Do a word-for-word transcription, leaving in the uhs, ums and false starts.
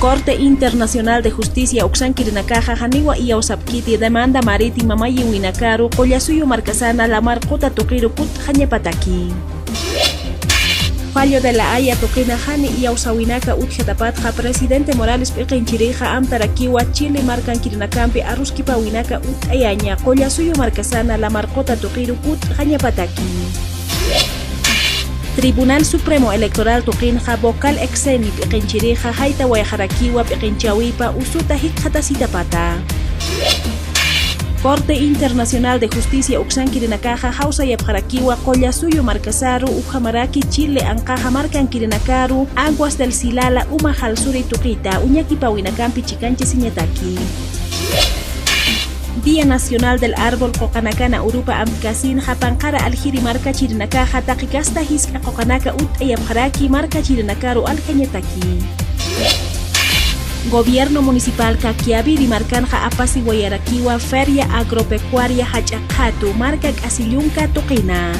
Corte Internacional de Justicia uksankirinakaxa janiwa iyawsapkiti demanda marítima mayiwinakaru Qullasuyu markasana lamar quta tuqiru kutxañapataki. Fallo de la Haya tuqina jani iyawsawinaka utjatapatxa presidente Morales p'iqinchirixa amtarakiwa Chile markankirinakampi aruskipawinaka ut'ayaña Qullasuyu markasana lamar quta tuqiru kutxañapataki. Tribunal Supremo Electoral tuqinxa vocal exeni p'iqinchirixa jaytawayxarakiwa p'iqinchawipa usuta jikxatasitapata. Corte Internacional de Justicia uksankirinakaxa jawsayapxarakiwa Qullasuyu markasaru ukhamaraki Chile anqaxa markankirinakaru Aguas del Silala uma jalsuri tuqita uñakipawinakampi chikanchasiñataki. Día Nacional del Árbol quqanakana urupa amtkasinxa panqara aljiri markachirinakaxa taqi kasta jisk'a quqanaka ut'ayapxaraki markachirinakaru aljañataki. Gobierno Municipal Caquiaviri markanxa apasiwayarakiwa Feria Agropecuaria jach'a qhatu marka k'asi llunka tuqina.